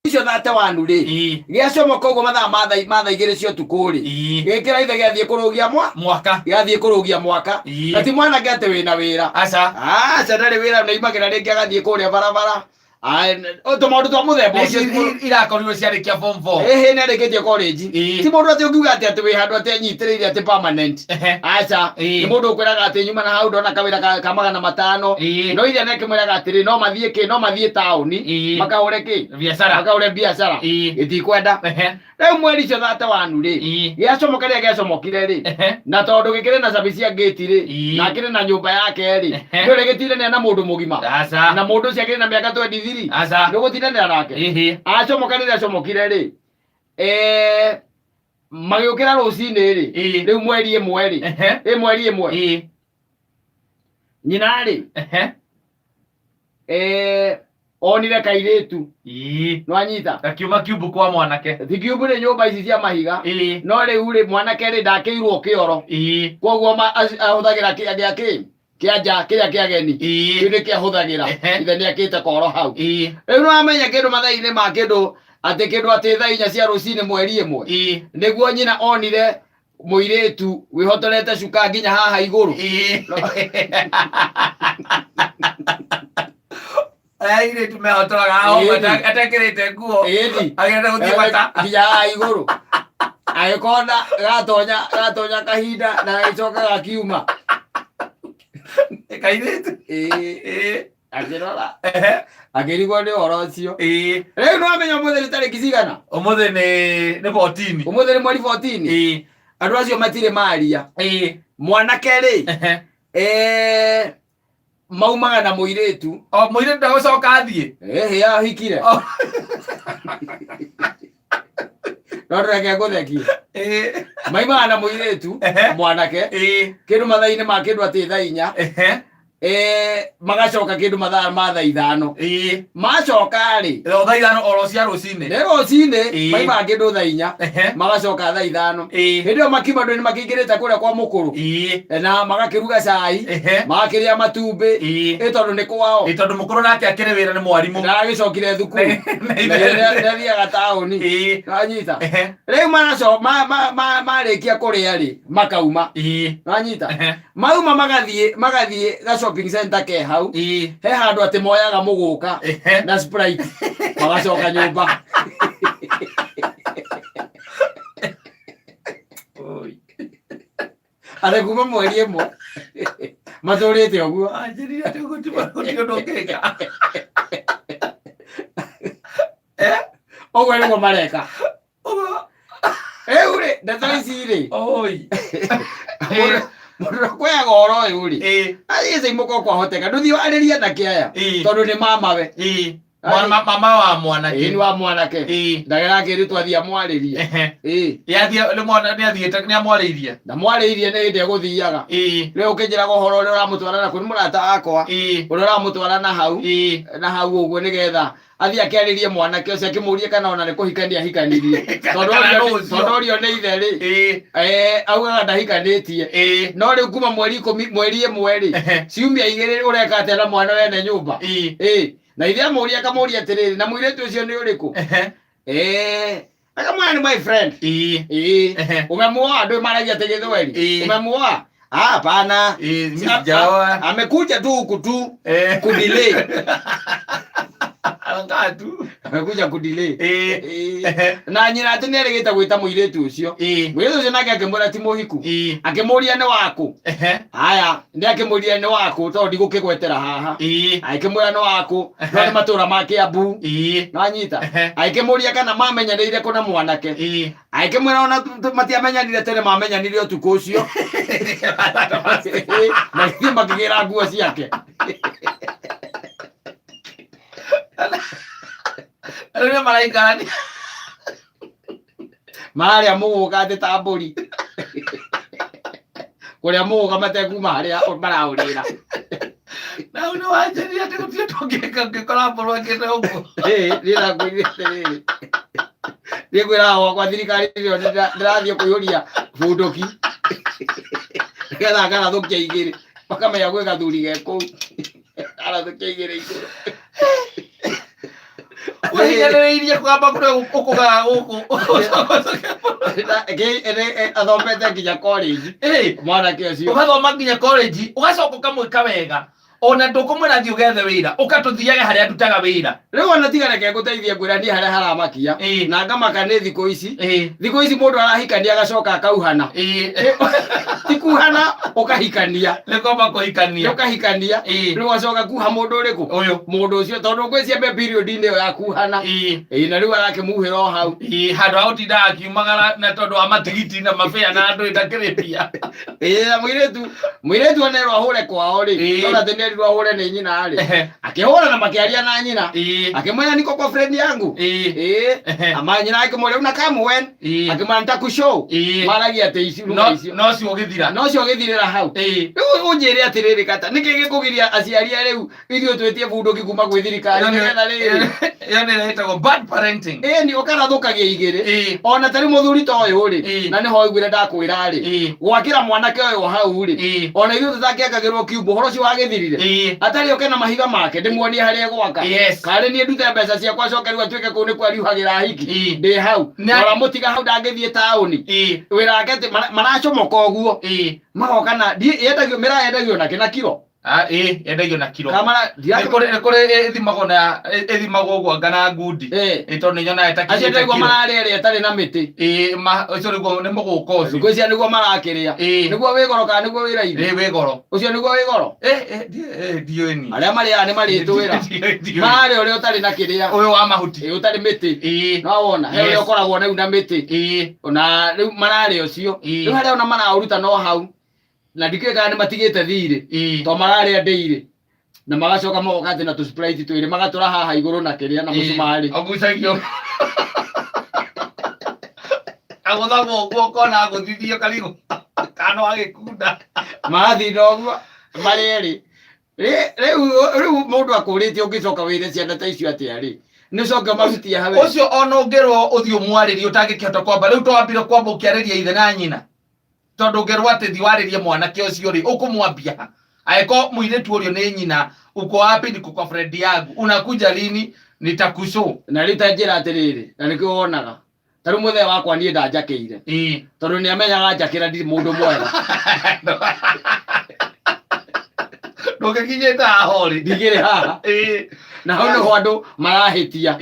Icio 31 rĩ, gĩacomoka ũguo mathaa ma thaa 2 cia ũtukũ rĩ, gĩkĩra ithe gĩathiĩ kũrũgia mwa Mwaka. Gĩathiĩ kũrũgia mwaka. Na ti mwanake atĩ wĩna wĩra. Aca. Aca, ndarĩ wĩra, nĩaimagĩra rĩngĩ agathiĩ kũrĩa barabara. Tũmaũndũ twa mũthemba ũcio. Ici irakorirwo ciarĩkia form 4. Ĩhĩ, nĩ arĩkĩtie college. Ti mũndũ atĩ ũngiuga atĩ wĩ handũ atĩ anyitĩrĩire atĩ permanent. Aca. Nĩ mũndũ ũkwĩraga atĩ nyuma na hau ndona kawĩra ka 500. No ithe nĩ akĩmwĩraga atĩrĩ, no mathiĩ kĩ, no mathiĩ taũni makahũre kĩ? Biacara. Makahũre biacara. Gĩtikwenda. Rĩu mweri ũcio 31 rĩ, gĩacomoka rĩrĩa gĩacomokire rĩ, na tondũ gĩkĩrĩ na cabi cia ngĩti rĩ, na akĩrĩ na nyũmba yake rĩ, nĩ ũrĩ gĩtindanĩra na mũndũ mũgima? Aca. Na mũndũ ũcio akĩrĩ na mĩaka 23. Aca. Nĩ ũgũtindanĩra nake? Ĩhĩ. Acomoka rĩrĩa acomokire rĩ, magĩũkĩra rũcinĩ rĩ, rĩu mweri 1 rĩ, ĩ mweri 1, nyina rĩ, onire kairĩtu. Nĩwanyita? Gakiuma kiumbu kwa mwanake. Ti kiumbu, nĩ nyũmba ici cia mahiga. No rĩu rĩ, mwanake rĩ, ndakĩirwo kĩoro. Koguo ahũthagĩra kĩa gĩa kĩ kĩa nja kĩrĩa kĩa ageni. Kĩu nĩkĩo ahũthagĩra. Ithe nĩakĩte koro hau. Rĩu nĩwamenya kĩndũ mathaa-inĩ ma kĩndũ atĩ kĩndũ atĩ thaa 4 cia rũcinĩ mweri 1, nĩguo nyina onire mũirĩtu wĩhotorete cuka nginya haha igũrũ. Aya airĩtu mehotoraga aho atekĩrĩte nguo. Ĩni. Agenda gũthiĩ bata. Nginya haha igũrũ, agĩkona gatonya gatonya kahinda na gagĩcoka gakiuma. Kairĩtu. Ĩĩ. Akĩrora, akĩrigwo nĩ ũhoro ũcio. Rĩu nĩwamenya ũmũthĩ nĩ tarĩki cigana? Ũmũthĩ nĩ 14. Ũmũthĩ nĩ mweri 14. Andũ acio matirĩ maria. Mwanake rĩ, maumaga na mũirĩtu. O mũirĩtu ndagũcoka athiĩ. Ĩhĩ, ahikire. No ndũreke ngũthekie. Maimaga na mũirĩtu, mwanake, kĩndũ mathaa-inĩ ma kĩndũ atĩ thaa 4. Magacoka kĩndũ mathaa ma thaa 5. Macoka rĩ, O thaa 5 oro cia rũcinĩ. Nĩ rũcinĩ. Maimaga kĩndũ thaa 4, magacoka thaa 5. Hĩndĩ ĩyo makiuma andũ nĩ makĩingĩrĩte kũrĩa kwa mũkũrũ na magakĩruga cai, magakĩrĩa matumbĩ. Ĩ tondũ nĩ kwao. Ĩ tondũ mũkũrũ nake akĩrĩ wĩra, nĩ mwarimũ. Ndagĩcokire thukuru. Na ithe- Na nĩathiaga taũni. Wanyita? Rĩu maraco marĩkia kũrĩa rĩ, makauma. Wanyita? Mauma magathiĩ ga shopping center ke hau. He handũ atĩ moyaga mũgũka na Sprite, magacoka nyũmba. Oi. Arĩ kuma mweri 1 matũrĩte ũguo. Anjĩrire atĩ gũtirĩ ũndũ ũngĩka. Ũguo nĩguo mareka. Ũguo. Rĩu rĩ, ndeto ici rĩ, Oi. Mũndũ ũrĩa ũkwoyaga ũhoro ũyũ rĩ, athiĩ mũko kwahoteka ndũthiĩ warĩrie anake aya, tondũ nĩ mamawe. Mama wa mwanake. Ĩĩ, nĩ wa mwanake. Ndagera akĩrĩ twathiĩ amwarĩrie. Yathiĩ nĩ mwana nĩ athiĩte nĩ amwarĩirie. Ndamwarĩirie, nĩ hĩndĩ egũthiaga. Rĩu ũkĩnjĩraga ũhoro ũrĩa ũramũtwara na kũ, nĩ mũrata wakwa, ũrĩa ũramũtwara na hau na hau ũguo nĩgetha athiĩ akĩarĩrie mwanake ũcio, akĩmũrie kana ona nĩ kũhikania ahikanirie, tondũ Kana orio nũ ũcio. tondũ orio nĩ ithe rĩ, augaga ndahikanĩtie. No rĩu kuma mweri 10, mweri 1 rĩ, ciumia 2, ũreka atĩa na mwana wene nyũmba? Na ithe amũria, akamũria atĩrĩrĩ, na mũirĩtu ũcio nĩ ũrĩkũ? Akamwĩra nĩ my friend. Umemuoa? Andũ maragia atĩ Gĩthweri. Umemuoa? Ah, hapana. Mimi sijaoa. Amekuja tu huku tu kudelay. Anakaa tu. Amekuja kudelay. Na nyina atĩ nĩ erĩgĩte gwĩta mũirĩtu ũcio. Mũirĩtu ũcio nake akĩmwĩra ti mũhiku. Akĩmũria nĩ waku. Haya, nĩ akĩmũria nĩ waku, tondũ ndigũkĩgwetera haha. Agĩkĩmwĩra nĩ waku, no nĩ matũra ma Kĩambu. Nĩwanyita? Agĩkĩmũria kana mamenyanĩire kũ na mwanake. Agĩkĩmwĩra ona matiamenyanire tene, mamenyanire ũtukũ ũcio, magĩthiĩ makĩgĩra nguo ciake. Rĩu nĩ maraikarania. Mararĩa mũgũka atĩ ta mbũri, kũrĩa mũgũka matekuma harĩa maraũrĩra. Na hau nĩ wanjĩrire atĩ gũtirĩ ũndũ ũngĩka ũngĩkora mbũrũ akĩte ũguo. Ĩĩ, niĩ ndakwĩrire atĩrĩrĩ, niĩ ngwĩraga gwakwa thirikari nĩyo ndĩrathiĩ kũiyũria bunduki nĩgetha ngarathũkia igĩrĩ, makamenya gwĩ gathuri ge kũu, arathũkia igĩrĩ igũrũ. Wĩhinyĩrĩirie kwamba kũrĩa ũkũgaga gũkũ. Athomete nginya college. Mwanake ũcio. Ũgathoma nginya college, ũgacoka ũkamwĩka wega. Ona ndũkũmwĩra thiĩ ũgethe wĩra, ũka tũthiage harĩa ndutaga wĩra. Rĩu ona tiga reke ngũteithie ngwĩra niĩ harĩa haramakia. Na ngamaka nĩ thikũ ici. Thikũ ici mũndũ arahikania agacoka akauhana. Ti kuhana ũkahikania. Nĩ kwamba kũhikania. Ũkahikania. Rĩu ũgacoka kuha mũndũ ũrĩkũ? Ũyũ. Mũndũ ũcio tondũ ngwĩciria me period-inĩ ĩyo ya kuhana. Ĩĩ na rĩu arakĩmuhĩra o hau. Ĩĩ handũ ha gũtinda akiumagara na tondũ wa matigiti na mabĩa na andũ ndakĩrĩ mbia. Ĩĩ na mũirĩtu mũirĩtu onerwo ahũre kwao rĩ. Tondũ atĩ nĩerirwo ahũre nĩ nyina rĩ. Akĩhũra na makĩaria na nyina. Akĩmwĩra niko kwa friend yangu. Ĩĩ. Ama nyina akĩmũria una come when? Akĩmwĩra nitakushow. Maragia atĩ ici No icio. No cio ũgĩthira. No cio ũgĩthirĩra hau. Rĩu ũnjĩre atĩrĩrĩ kata nĩkĩ gĩkũgiria aciari a rĩu ithuĩ twĩtie bunduki kuma gwĩ thirikari nĩgetha rĩrĩ. Ĩyo nĩ ĩtagwo bad parenting. Ĩni ũkarathũkagia igĩrĩ. Ona tarĩu mũthuri ta ũyũ rĩ, na nĩho ũiguire ndakwĩra rĩ, gwakĩra mwanake ũyũ hau rĩ, ona ithuĩ tũtangĩakagĩrwo kiumbu ũhoro ũcio wagĩthirire. Atarĩ oke na mahiga make ndĩmuonie harĩa egwaka. Karĩ niĩ ndute mbeca ciakwa coke rĩu atuĩke kũu nĩkuo ariuhagĩra hiki. Ndĩ hau. Na ũramũtiga hau ndangĩthiĩ taũni. Wĩra wake atĩ maracomoka ũguo. Magoka na yendagio mĩraa yendagio nakĩ na kiro. Ah, ĩĩ yendagio na kiro. Kamara Nĩ kũrĩ nĩ kũrĩ ĩthimagwo na ĩthimagwo ũguo anga na ngundi. Ĩ tondũ nĩ nyonaga Acio ĩtakinyĩte nĩguo kiro. mararĩa ĩrĩa ĩtarĩ na mĩtĩ. Ĩĩ ma ũcio nĩguo nĩ mũgũka ũcio. Ngwĩciria nĩguo marakĩrĩa. Nĩguo wĩ goro kana nĩguo wĩ raithi? Ĩĩ wĩ goro. Ũcio nĩguo wĩ goro? Ĩ ndiũĩ niĩ. Arĩa marĩaga nĩ marĩtwĩra. Ndiũĩ. Mararĩa ũrĩa ũtarĩ na kĩrĩa. Ũyũ wa mahuti. Ĩ ũtarĩ mĩtĩ. No wona he ũrĩa ũkoragwo rĩu na mĩtĩ. Na rĩu mararĩa ũcio. Rĩu harĩa ona maraũruta no hau. Na ndikĩũĩ kana nĩ matigĩte thirĩ. To mararĩa ndĩirĩ. Na magacoka magoka atĩ na tũ Sprite twĩrĩ magatũra haha igũrũ na kĩrĩa na mũcumarĩ. Ũgucagio. Agũthagwo ũguo ũkona agũthithio karigũ kana agĩkunda. Marathinda ũguo marĩ erĩ. Rĩu rĩu mũndũ akũrĩtie ũngĩcoka wĩre ciana ta icio atĩa rĩ? Nĩ ũcoke ũmarutie hawe. Ũcio ona ũngĩrwo ũthiĩ ũmwarĩrie ũtangĩkĩhota kwamba rĩu to wambire kwamba ũkĩarĩria ithe na nyina. Tondũ ũngĩrwo atĩ thiĩ warĩrie mwanake ũcio rĩ, ũkũmwambia ha? Angĩkorwo mũirĩtu ũrĩa nĩ nyina, uko wapi? Niko kwa friend yangu. Unakuja lini? Nitakushow. Na rĩu ta njĩra atĩrĩrĩ, na nĩkĩo wonaga ta rĩu mũthee wakwa niĩ ndanjakĩire. Tondũ nĩ amenyaga njakĩra ndirĩ mũndũ mwega. Ndũngĩkinyĩte haha ũrĩ. Ndigĩrĩ haha. Na hau nĩho andũ marahĩtia.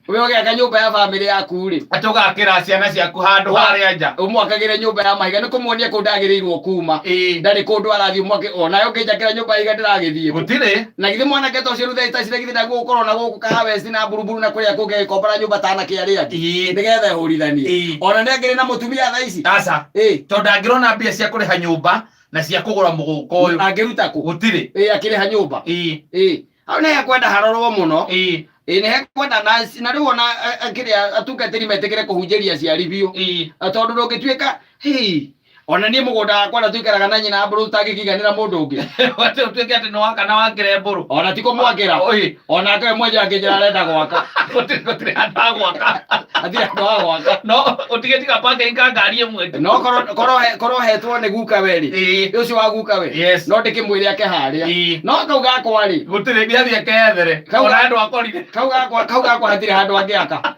We ũgĩaka nyũmba ya bamĩrĩ yaku rĩ. Atĩ ũgakĩra ciana ciaku handũ harĩa nja. Ũmwakagĩre nyũmba ya mahiga nĩ kũmuonia kũu ndagĩrĩirwo kuma. Ndarĩ kũndũ arathiĩ ũmwake onawe ũngĩnjakĩra nyũmba ya ihiga ndĩragĩthiĩ kũ. Gũtirĩ. Na githĩ mwanake ta ũcio rĩu thaa ici githĩ ndagũgũkorwo na gũkũ Kahawa West na Mburumburu na kũrĩa kũngĩ agĩkombora nyũmba ta anake arĩa angĩ. Nĩgetha ehũrithanie. Ona nĩ angĩrĩ na mũtumia thaa ici. Aca. Tondũ angĩrona mbia cia kũrĩha nyũmba na cia kũgũra mũgũka ũyũ. Angĩruta kũ? Gũtirĩ. Ĩĩ akĩrĩha nyũmba. Hau nĩ hekwenda harorwo mũno. Ĩĩ nĩ hekwenda na na rĩu ona kĩrĩa atungatĩri metĩkĩre kũhunjĩria aciari biũ. Tondũ ndũngĩtuĩka hĩ ona niĩ mũgũnda wakwa na tũikaraga na nyina mbũrũ tũtangĩkĩiganĩra mũndũ ũngĩ. Atĩ ũtuĩke atĩ nĩ waka na wakĩre mbũrũ. Ona ti kũmwakĩra. Ona ke mwenje angĩnjĩra arenda gwaka. Gũtirĩ gũtirĩ handũ ha gwaka. Hatirĩ handũ ha gwaka. No ũtige tiga parking ka ngari ĩmwe. No korwo korwo hetwo nĩ guka we rĩ. Ũcio wa guka we. No ndĩkĩmwĩre ake harĩa. No kau gakwa rĩ. Gũtirĩ nĩ athiĩ akeyethere. Ona andũ akorire. Kau gakwa kau gakwa hatirĩ handũ angĩaka.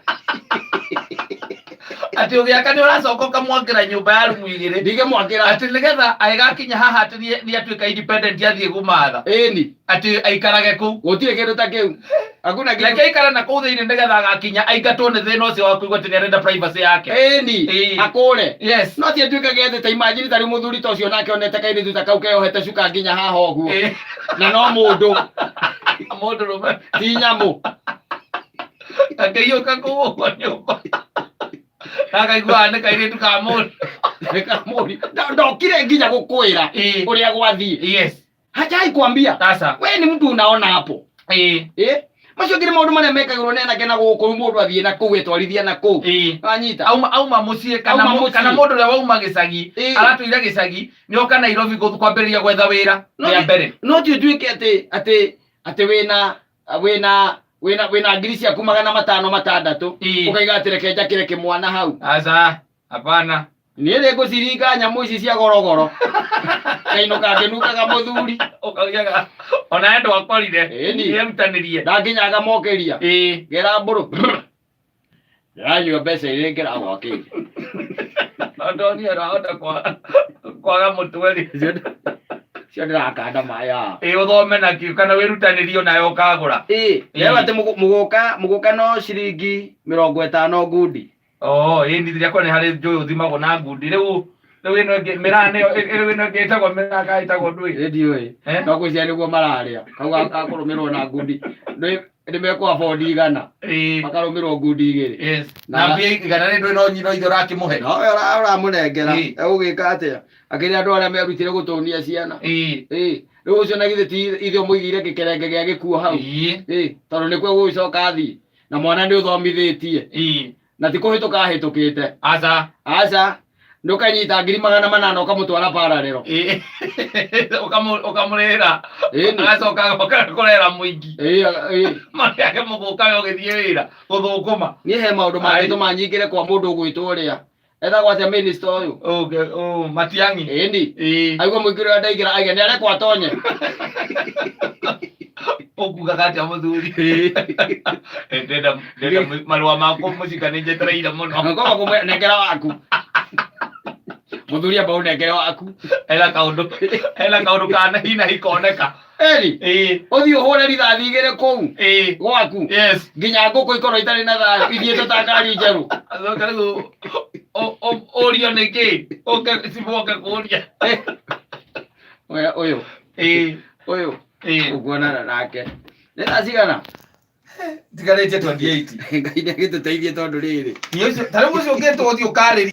Atĩ ũgĩaka nĩ ũracoka ũkamwakĩra nyũmba ya rumu igĩrĩ. Ndingĩmwakĩra. Atĩ nĩgetha agĩgakinya haha atĩ nĩ atuĩka independent athiĩ kũmatha. Ĩni. Atĩ aikarage kũu. Gũtirĩ kĩndũ ta kĩu. Hakuna kitu. Reke aikare na kũu thĩinĩ nĩgetha agakinya aingatwo nĩ thĩna ũcio wa kũigua atĩ nĩ arenda privacy yake. Ĩni. Akũre. Yes. No ti atuĩke gethĩ ta imagine ta rĩu mũthuri ta ũcio nake onete kairĩtu ta kau keyohete cuka nginya haha ũguo. Na no mũndũ. Mũndũrũme. Ti nyamũ. Akĩiyũka kũu ũguo nyũmba. Akaiguaga nĩ kairĩtu ka mũndũ. Nĩ ka mũndũ. Ndokire nginya gũkwĩra ũrĩa gwathiĩ. Yes. Hajai kuambia. Sasa. We ni mtu unaona hapo. Macio ngiri maũndũ marĩa mekagĩrwo nĩ anake na gũkũ rĩu mũndũ athiĩ na kũu etwarithia na kũu. Wanyita. Auma auma mũciĩ kana Auma mũciĩ. kana mũndũ ũrĩa wauma gĩcagi aratũire gĩcagi nĩ oka Nairobi kwambĩrĩria gwetha wĩra rĩa mbere. No ti ũtuĩke atĩ atĩ atĩ wĩna wĩna wĩna wĩna ngiri ciaku magana matano matandatũ ũkaiga atĩ reke njakĩre kĩmwana hau. Aca, hapana. Niĩ nĩ ngũciringa nyamũ ici cia gorogoro. Kainũka ngĩnungaga mũthuri. Ũkaugaga ona ndwakorire. Ĩni. Nĩerutanĩrie. Ndakinya ngamokĩria. Ĩĩ. Ngera mbũrũ. Ndĩranyua mbeca iria ngĩragwakĩire. Ndonire ndwahota kwaga mũtwe rĩ. Cio ndĩrakanda maĩ haha. Ĩĩ ũthome nakĩo kana wĩrutanĩrie onawe ũkagũra. Ĩĩ, rĩu atĩ mũgũka no ciringi 50 ngundi. Oh, ĩĩ niĩ rĩakwa nĩ harĩ njũĩ ũthimagwo na ngundi. Rĩu rĩu ĩno ĩngĩ mĩraa nĩyo rĩu ĩno ĩngĩ ĩtagwo mĩraa kana ĩtagwo ndũĩ. Ĩĩ ndiũĩ. Eh? No ngwĩciria nĩguo mararĩa. Kau gakũrũmĩrwo na ngundi. Nĩ mekũ afford 100. Ĩĩ. Makarũmĩrwo ngundi 2. Yes. Na mbia 100 nĩ ndũĩ no nyina ithe ũrakĩmũhe. No we ũramũnengera. Ĩĩ. Egũgĩka atĩa? Akĩrĩ andũ arĩa merutire gũtũnia ciana. Ĩĩ. Ĩĩ. Rĩu ũcio na githĩ ti ithe ũmũigĩire gĩkerenge gĩa gĩkuo hau. Ĩĩ. Ĩĩ. Tondũ nĩkuo egũgĩcoka athiĩ. Na mwana nĩ ũthomithĩtie. Ĩĩ. Na ti kũhĩtũka ahĩtũkĩte. Aca. Aca. Ndũkanyita 800,000 ũkamũtwara pararĩro. Ĩĩ. Ũkamũrĩhĩra. Ĩni. Agacoka agoka kũrera mũingĩ. Ĩĩ, ĩĩ. Marĩage mũgũka we ũgĩthiĩ wĩra gũthũkũma. Niĩ he maũndũ mangĩtũma nyingĩre kwa mũndũ ũgwĩtwo ũrĩa. Etagwo atĩa minister ũyũ? Okay, oh, Matiang'i. Ĩni. Ĩĩ. Aigua mũingĩ ũrĩa ndaingĩra aiga nĩ arekwo atonye. Ũkugaga atĩa mũthuri? Eh, Ndenda ndenda marũa makwa mũcika nĩ njetereire mũno. Ngoma kũmwe nengera waku. Mũthuri amba ũnengere waku. Hena kaũndũ hena kaũndũ ka na hi na hi koneka. Eri, Ĩĩ. ũthiĩ ũhũre rithathi 2 kũu Ĩĩ. gwaku. Yes. Nginya ngũkũ ikorwo itarĩ na thayũ ithiĩte ta ngari njerũ. Acoka rĩu ũrio nĩ kĩ? Ũke cibũ oke kũria. Ũyũ ũyũ Ĩĩ. ũyũ Ĩĩ. ũkuonana nake. Nĩ thaa cigana? Tigarĩtie 28. Ngai nĩ agĩtũteithie tondũ rĩrĩ. Niĩ ũcio ta rĩu ũcio ũngĩtwo ũthiĩ ũkarĩrie.